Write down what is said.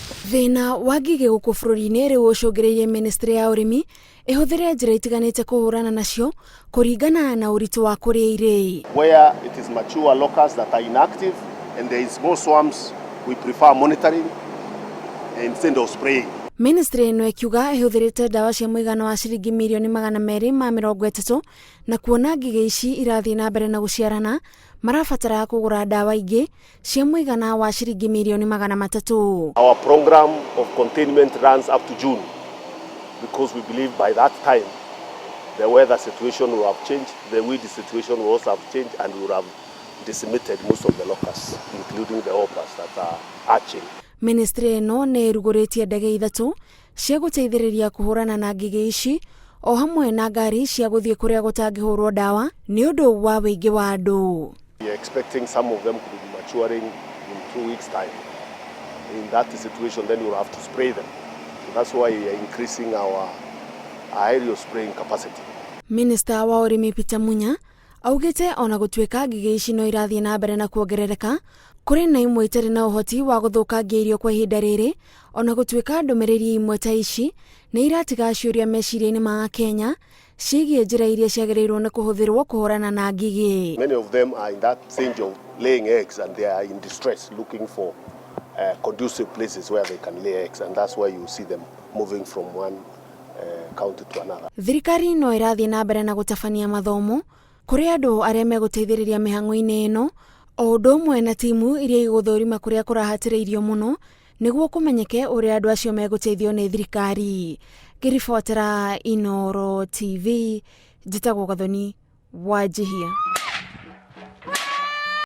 Thĩna wa ngigĩ gũkũ bũrũri-inĩ rĩu ũcũngĩrĩirie ministry ya ũrĩmi ĩhũthĩre njĩra itiganĩte kũhũrana nacio kũringana na ũritũ wa kũrĩa irĩ. Where it is mature locusts that are inactive and there is small swarms, we prefer monitoring instead of spraying. Ministry ĩno ĩkiuga ĩhũthĩrĩte ndawa cia mũigana wa ciringi mirioni 230 na kuona ngigĩ ici irathiĩ na mbere na gũciarana marabatara kũgũra ndawa ingĩ cia mũigana wa ciringi mirioni 300. Our program of containment runs up to June because we believe by that time the weather situation will have changed, the weed situation will also have changed, and we will have decimated most of the locusts, including the hoppers that are hatching. Ministry ĩno nĩ ĩrugũrĩtie ndege ithatũ cia gũteithĩrĩria kũhũrana na ngigĩ ici o hamwe na ngari cia gũthiĩ kũrĩa gũtangĩhũrwo ndawa nĩ ũndũ wa wĩingĩ wa andũ. We are expecting some of them to be maturing in 2 weeks' time. In that situation, then we will have to spray them. So that's why we are increasing our aerial spraying capacity. Minista wa ũrĩmi Peter Munya augĩte ona gũtuĩka ngigĩ ici no irathiĩ na mbere na kuongerereka, kũrĩ na imwe itarĩ na ũhoti wa gũthũkangia irio kwa ihinda rĩrĩ, ona gũtuĩka ndũmĩrĩri imwe ta ici nĩ iratiga ciũria meciria-inĩ ma Akenya ciĩgiĩ njĩra iria ciagĩrĩirwo nĩ kũhũthĩrwo kũhũrana na ngigĩ. Many of them are in that stage of laying eggs and they are in distress, looking for conducive places where they can lay eggs, and that's why you see them moving from one county to another. Thirikari no ĩrathiĩ na mbere na gũtabania mathomo kũrĩ andũ arĩa megũteithĩrĩria mĩhang'o-inĩ ĩno, o ũndũ ũmwe na timu iria igũthũrima kũrĩa kũrahatĩrĩirio mũno nĩguo kũmenyeke ũrĩa andũ acio megũteithio nĩ thirikari. Ngĩribotera Inooro TV, njĩtagwo Gathoni Wanjihia.